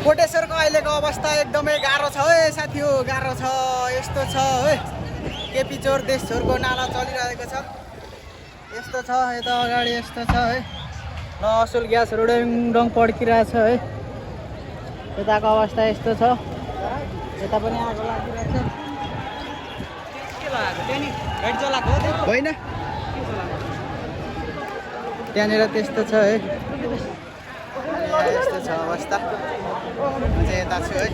कोटेश्वरको अहिलेको अवस्था एकदमै गाह्रो छ है साथी हो, गाह्रो छ। यस्तो छ है, केपी चोर देश चोरको नारा चलिरहेको छ। यस्तो छ यता अगाडि, यस्तो छ है। न असुल ग्यासहरू डङ पड्किरहेछ है। यताको अवस्था यस्तो छ, यता पनि आगो लागिरहेछ। होइन त्यहाँनिर त्यस्तो छ है, यस्तो छ अवस्था। म चाहिँ यता छु है।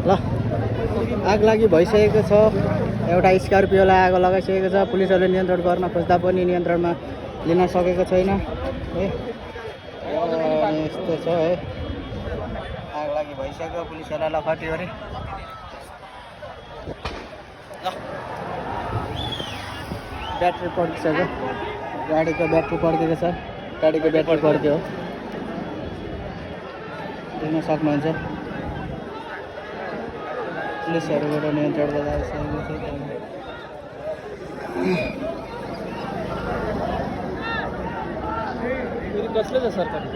ल आग लागि भइसकेको छ। एउटा स्कर्पियोलाई आगो लगाइसकेको छ। पुलिसहरूले नियन्त्रण गर्न खोज्दा पनि नियन्त्रणमा लिन सकेको छैन है। यस्तो छ है, आग लागि भइसक्यो। पुलिसहरूलाई लखट्यो अरे। ल ब्याट्री पड्किसक्यो, गाडीको ब्याट्री पड्केको छ। गाडीको ब्याट्री पड्क्यो, देख्न सक्नुहुन्छ। पुलिसहरूबाट नियन्त्रण गराइसकेको छ। कसले त सरकारी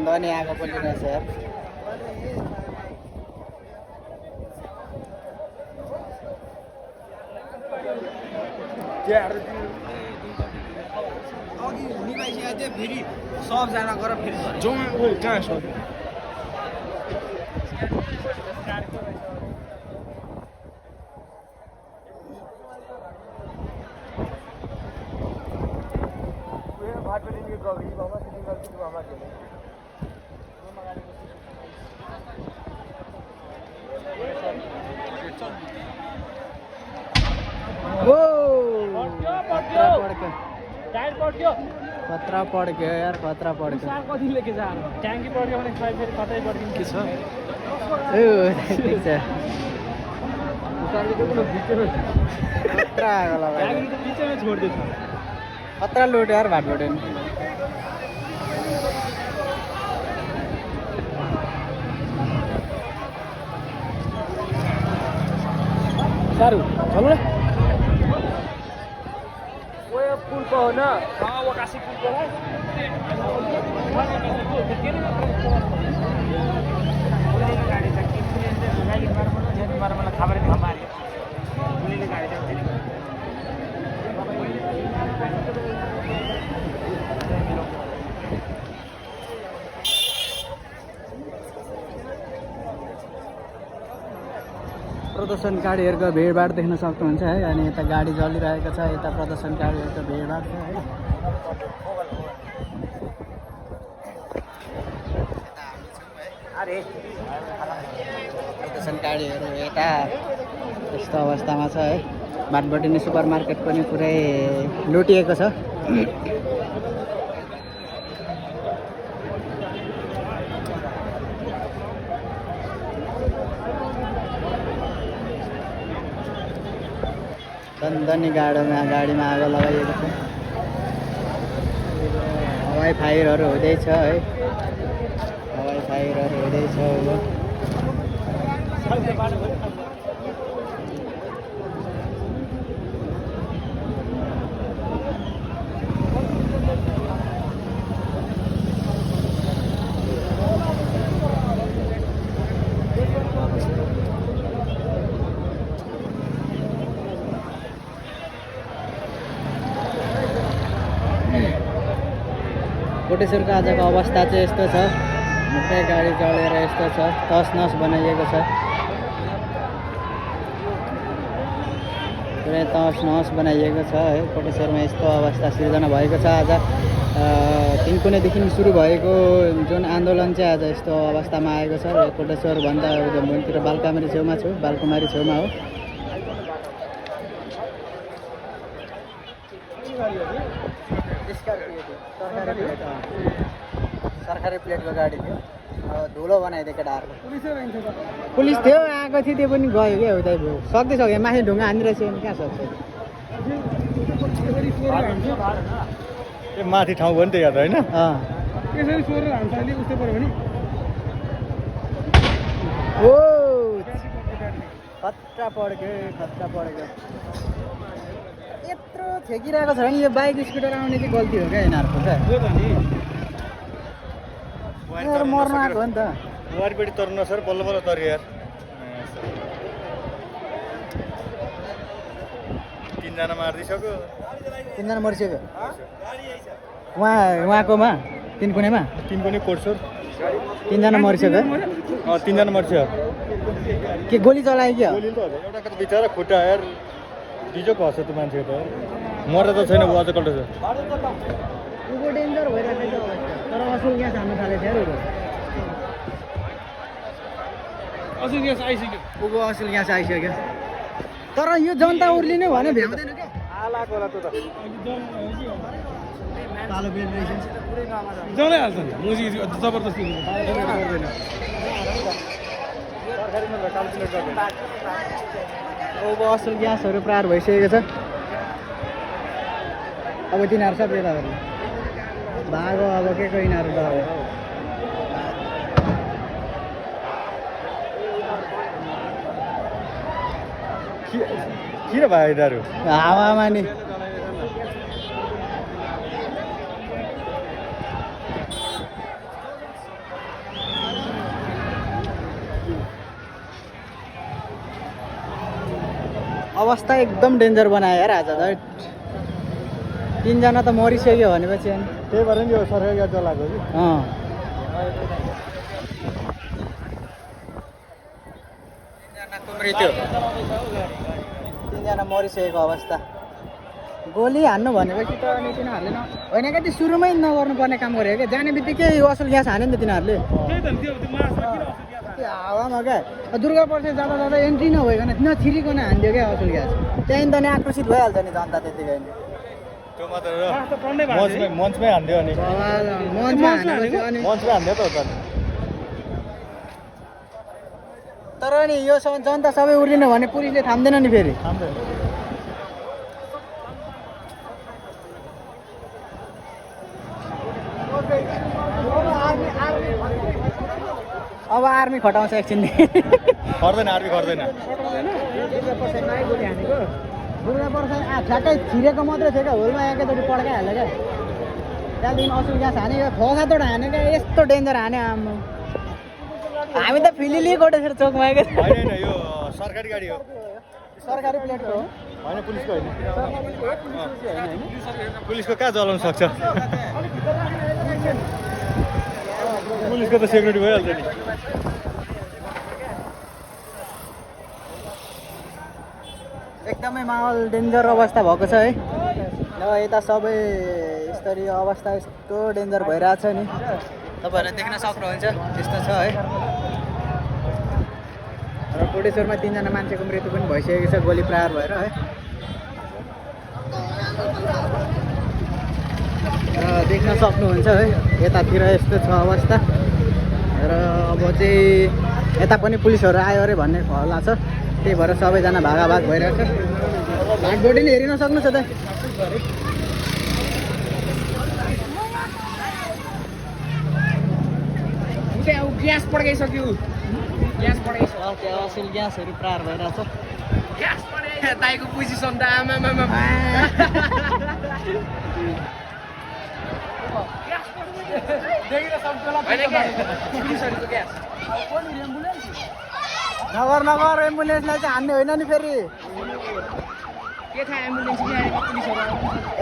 धनी आगो पलिरहेछ यार। अघि निभाइसकेको थियो, फेरि सबजना गरेर फेरि जमा कहाँ छ खतरा पड्क्यो यार, खतरा पड्क्यो। कति लेके जा ट्याङ्की पड्क्यो भने फेरि कतै पड्किनु के छ खतरा आगो लगायो, बिचैमा छोडिदिएछ। खतरा लुट्यो यार भाट लुट्यो नि। सारू चलो न पुल को हो ना वो काशी पुल को है खबर प्रदर्शनकारीहरूको भिडभाड देख्न सक्नुहुन्छ है। अनि यता गाडी जलिरहेको छ, यता प्रदर्शनकारीहरूको भिडभाड छ है। प्रदर्शनकारीहरू यता यस्तो अवस्थामा छ है। भाटबटिनी सुपर मार्केट पनि पुरै लुटिएको छ। धनी गाडीमा आगो लगाइएको छ। हवाई फायरहरू हुँदैछ है, हवाई फायरहरू हुँदैछ। कोटेश्वरको आजको अवस्था चाहिँ यस्तो छ, मुख्य गाडी जलेर यस्तो छ, तसनस बनाइएको छ, पुरै तसनस बनाइएको छ है। कोटेश्वरमा यस्तो अवस्था सिर्जना भएको छ। आज 3 कुनेदेखि सुरु भएको जुन आन्दोलन चाहिँ आज यस्तो अवस्थामा आएको छ। कोटेश्वर भन्दा मुनितिर बालकुमारी छेउमा छु, बालकुमारी छेउमा हो। स्कर्पियो थियो सरकारी प्लेटको गाडी थियो धुलो बनाइदियो केटाहरूको पुलिस थियो आएको थियो त्यो पनि गयो क्या उतै भयो सक्दै सक्यो माथि ढुङ्गा हानिरहेछ भने कहाँ सक्छ ए माथि ठाउँ पनि त याद होइन यसरी सोरेर हान्छ अहिले उस्तै पऱ्यो भने ओ खतरा पड्क्यो यत्रो छेकिरहेको छ भने यो बाइक स्कुटर आउने चाहिँ गल्ती हो क्या यिनीहरूको क्या यिनीहरू मर्न आएको हो नि त वारिपट्टि तर्नु नसर बल्ल बल्ल तर्यो यार तिनजना मारिदिइसक्यो तिनजना मरिसक्यो उहाँकोमा तिन कुनैमा कोर्सर तिनजना मरिसक्यो तिनजना मर्छ के गोली चलायो क्या गोली त एउटाको त बिचरा खुट्टा यार डिजो खस्छ त्यो मान्छेको त मर्दा त छैन ऊ अझ कल्टो छ उको डेन्जर भइरहेको छ तर असुल ग्यास हान्नु थालेको थियो अरे अझै ग्यास आइसक्यो उको असुल ग्यास आइसक्यो तर यो जनता उर्लिने भने भ्याउँदैन क्या आलाको होला त्यो त कालो बेल रहेछ जलाइहाल्छ नि मुजी जबरजस्ती अब असुल ग्यासहरू प्रहार भइसकेको छ अब तिनीहरू सब यता भागो अब के को यिनीहरू त किन भयो यिनीहरू हावामा नि अवस्था एकदम डेन्जर बनायो यार आज त तिनजना त मरिसक्यो भनेपछि अनि त्यही भएर नि यो सरकारी गाडी चलाएको कि तिनजनाको मृत्यु तिनजना मरिसकेको अवस्था गोली हान्नु भनेपछि त अनि तिनीहरूले होइन क्या त्यो सुरुमै नगर्नुपर्ने काम गरेको क्या जाने बित्तिकै असुल ग्यास हान्यो नि त तिनीहरूले त्यो हावामा क्या दुर्गा पर्से जाँदा जाँदा एन्ट्री नभइकन नछिरिकन हानिदियो क्या असुल ग्यास त्यहाँदेखि त नि आक्रोशित भइहाल्छ नि जनता त्यतिकै नि त्यो मात्र मञ्चमै हान्दियो अनि मञ्चमा हानेपछि अनि मञ्चमै हान्दियो त हो त तर नि यो जनता सबै उर्लिनु भने पुलिसले थाम्दैन नि फेरि अब आर्मी खटाउँछ एकछिनदेखि खट्दैन आर्मी खट्दैन दुर्गा पर्साई ठ्याक्कै छिरेको मात्रै थियो क्या होलमा एकैचोटि पड्काइहाल्यो क्या त्यहाँदेखि असुल ग्यास हानेको 6-7वटा हाने क्या यस्तो डेन्जर हाने आम्मा हामी त फिलिली कोटेश्वर चोकमा आएको होइन यो सरकारी गाडी हो सरकारी प्लेटको हो होइन पुलिसको होइन पुलिसको कहाँ चलाउन सक्छ पुलिसको त सेक्युरिटी भइहाल्छ नि एकदमै माहौल डेन्जर अवस्था भएको छ है ल यता सबै स्तरीय अवस्था यस्तो डेन्जर भइरहेछ नि तपाईँहरूले देख्न सक्नुहुन्छ त्यस्तो छ है र कोटेश्वरमा 3जना मान्छेको मृत्यु पनि भइसकेको छ गोली प्रहार भएर है र देख्न सक्नुहुन्छ है यतातिर यस्तो छ अवस्था र अब चाहिँ यता पनि पुलिसहरू आयो अरे भन्ने हल्ला छ त्यही भएर सबैजना भागाभाग भइरहेछ भागबोडी नि हेरिन सक्नुहोस् त ग्यास पड्काइसक्यो ग्यास पड्काइसक्यो त्यो असुल ग्यासहरू प्रहार भइरहेछ ग्यास पड्काइ दाइको पोजिसन त आमा नगर नगर एम्बुलेन्सलाई चाहिँ हान्ने होइन नि फेरि के थाहा एम्बुलेन्स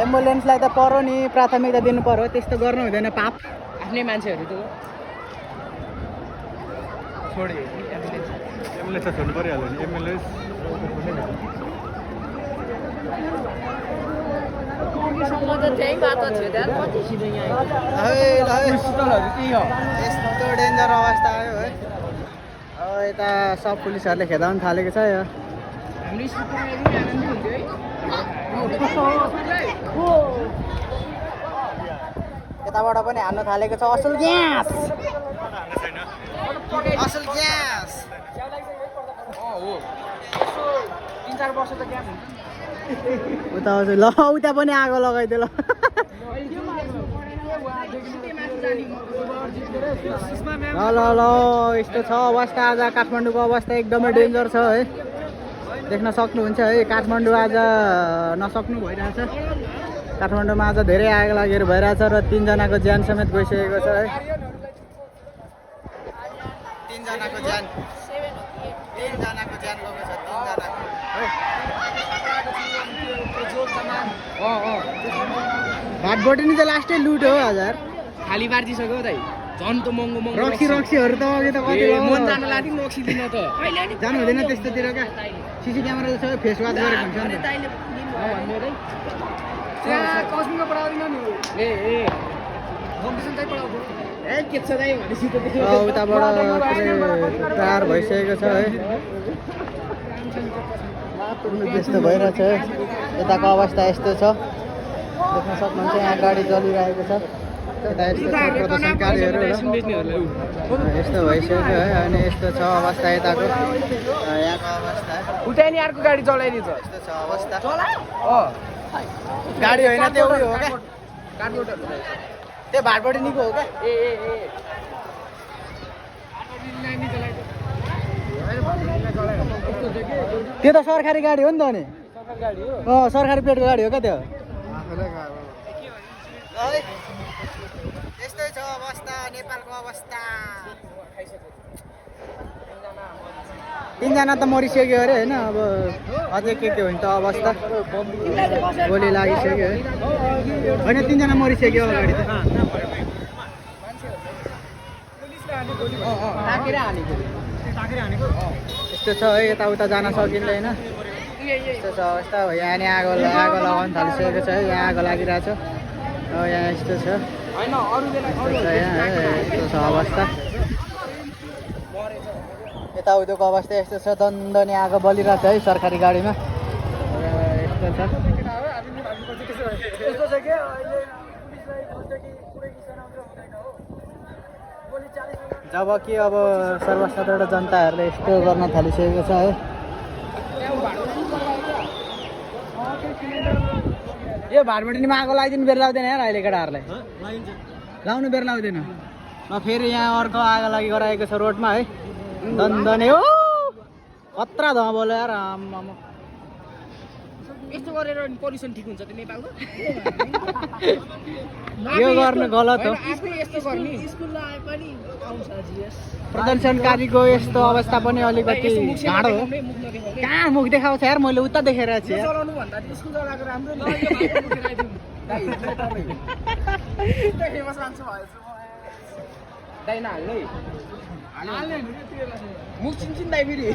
एम्बुलेन्सलाई त परो नि प्राथमिकता दिनु पर्यो त्यस्तो गर्नु हुँदैन पाप आफ्नै मान्छेहरू त छोड्यो एम्बुलेन्स त छोड्नु परिहाल्यो नि एम्बुलेन्स यस्तो डेन्जर अवस्था आयो है अब यता सब पुलिसहरूले खेदाउनु थालेको छ यो यताबाट पनि हान्न थालेको छ असल ग्यास असल ग्यास उता ल उता पनि आगो लगाइदियो ल ल ल यस्तो छ अवस्था आज काठमाडौँको अवस्था एकदमै डेन्जर छ है देख्न सक्नुहुन्छ है काठमाडौँ आज नसक्नु भइरहेछ काठमाडौँमा आज धेरै आगो लागेर भइरहेछ र 3 जनाको ज्यान समेत गइसकेको छ है 3 जनाको ज्यान गएको छ 3 जनाको भाटबटी चाहिँ लास्टै लुट हो हजार खाली पारिदिसक्यो दाइ झन् त महँगो महँगो रक्सीहरू त अघि त कति मन जान लाग्यो रक्सी दिन त जानु हुँदैन त्यस्तोतिर क्या सिसी क्यामेरा सबै फेस वाच गरेको हुन्छ नि उताबाट तयार भइसकेको छ है त्यस्तो भइरहेछ है यताको अवस्था यस्तो छ देख्न सक्नुहुन्छ यहाँ गाडी चलिरहेको छ यता यस्तो छ प्रदर्शनकारीहरू यस्तो भइसक्यो है अनि यस्तो छ अवस्था यताको यहाँको अवस्था उता नि अर्को गाडी चलाइदिन्छ यस्तो छ अवस्था गाडी होइन त्यो उयो हो क्या त्यो भाटबडी निको हो क्या त्यो त सरकारी गाडी हो नि त अनि सरकारी पेटको गाडी हो क्या त्यो यस्तै छ अवस्था नेपालको अवस्था 3 जना त मरिसक्यो अरे होइन अब अझै के हुन्छ त अवस्था गोली लागिसक्यो है होइन 3 जना मरिसक्यो अगाडि त यस्तो छ है यताउता जान सकिँदैन यस्तो छ अवस्था यहाँ नि आगो लगाउन थालिसकेको छ है यहाँ आगो लागिरहेछ यहाँ यस्तो छ यस्तो छ अवस्था यताउतिको अवस्था यस्तो छ दन्दनी आगो बलिरहेछ है सरकारी गाडीमा यस्तो छ जब कि अब सर्वसाधारण जनताहरूले यस्तो गर्न थालिसकेको छ है यो भाटबटीमा आगो लगाइदिनु बेर लाउँदैन यार अहिले केटाहरूलाई लाउनु बेर लाउँदैन फेरि यहाँ अर्को आगो लागि गराएको छ रोडमा है दन्दने हो खतरा धबोलो यार आम्मामा यस्तो गरेर पोल्युसन ठिक हुन्छ त नेपालको यो गर्नु गलत हो यस्तो गर्ने स्कुलमा आए पनि आउँछ जिएस प्रदर्शनकारीको यस्तो अवस्था पनि अलिकति गाडो हो कहाँ मुख देखाउँछ यार मैले उता देखेर छु चलाउनु भन्दा स्कुल चलाएको राम्रो नि मुख चिन्छन् दाइ फेरि